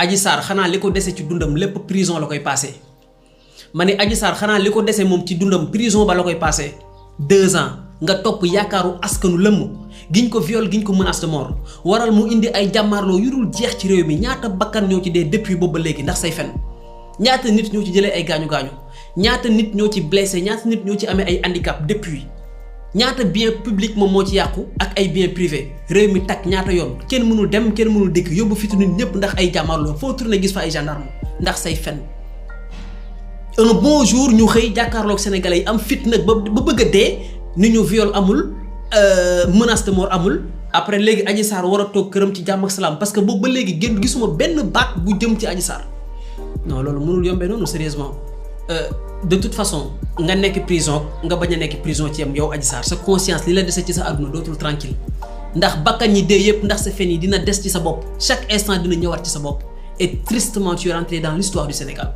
Adji Sarr xanaa li ko dese ci dundam lépp prison la koy passé ma ne Adji Sarr xanaa li ko dese moom ci dundam prison ba la koy passé 2 ans nga topp yaakaaru askanu lëmm giñ ko viol giñ ko menace de mort waral mu indi ay jàmmaarloo yu dul jeex ci réew mi ñaata bakkan ñoo ci dee depuis boobu ba léegi ndax say fen ñaata nit ñoo ci jëlee ay gaañu-gaañu ñaata nit ñoo ci blessé ñaata nit ñoo ci amee ay handicap depuis ñaata bien public moom moo ci yàqu ak ay bien privé réew mi takk ñaata yoon kenn mënul dem kenn mënul dikk yóbbu fitu nit ñëpp ndax ay jàmmaarloo foo tourné gis fa ay gendarme ndax say fen un bon jour ñu xëy jàkkaarloog sénégalais yi am fit nag ba bëgg a dee ni ñu viol amul menace de mort amul après léegi Adji Sarr war a toog këram ci jàmm ak salaam parce que boobu ba léegi génn gisuma benn baat bu jëm ci Adji Sarr non loolu mënul yombee noonu sérieusement de toute façon nga nekk prison nga bañ a nekk prison ci yam yow Adji Sarr sa conscience li la dese ci sa àdduna dootul tranquille ndax bakkan ñi dee yëpp ndax sa fen yi dina des ci sa bopp chaque instant dina ñëwaat ci sa bopp et tristement tu es rentré dans l'histoire du Sénégal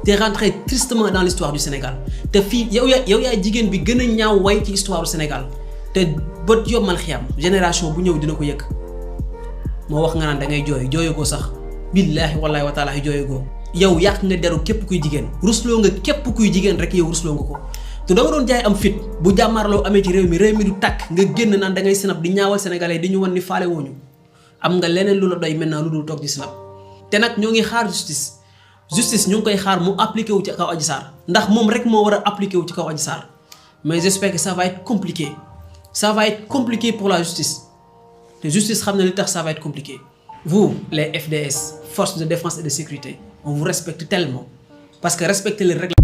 te rentré tristement dans l'histoire du Sénégal te fii yow yaay jigéen bi gën a ñaaw way ci histoire du Sénégal te bët yombal xiyam génération bu ñëw dina ko yëg moo wax nga naan da ngay jooy jooyu ko sax billaahi wallaahi wa taala jooyu ko yow yàq nga deru képp kuy jigéen rusloo nga képp kuy jigéen rek yow rusloo nga ko te da nga doon jaay am fit bu jàmmaarloo amee ci réew mi du tàkk nga génn naan da ngay sinap di ñaawal sénégalais di ñu wan ni faale wooñu am nga leneen lu la doy maintenant lu dul toog di sinap te nag ñoo ngi xaar justice ñu ngi koy xaar mu appliqué wu ci kaw Adji Sarr ndax moom rek moo war a appliqué wu ci kaw Adji Sarr mais j'espère que ça va être compliqué pour la justice te justice xam na li tax ça va être compliqué vous les FDS forces de défense et de sécurité on vous respecte tellement parce que respecter les règles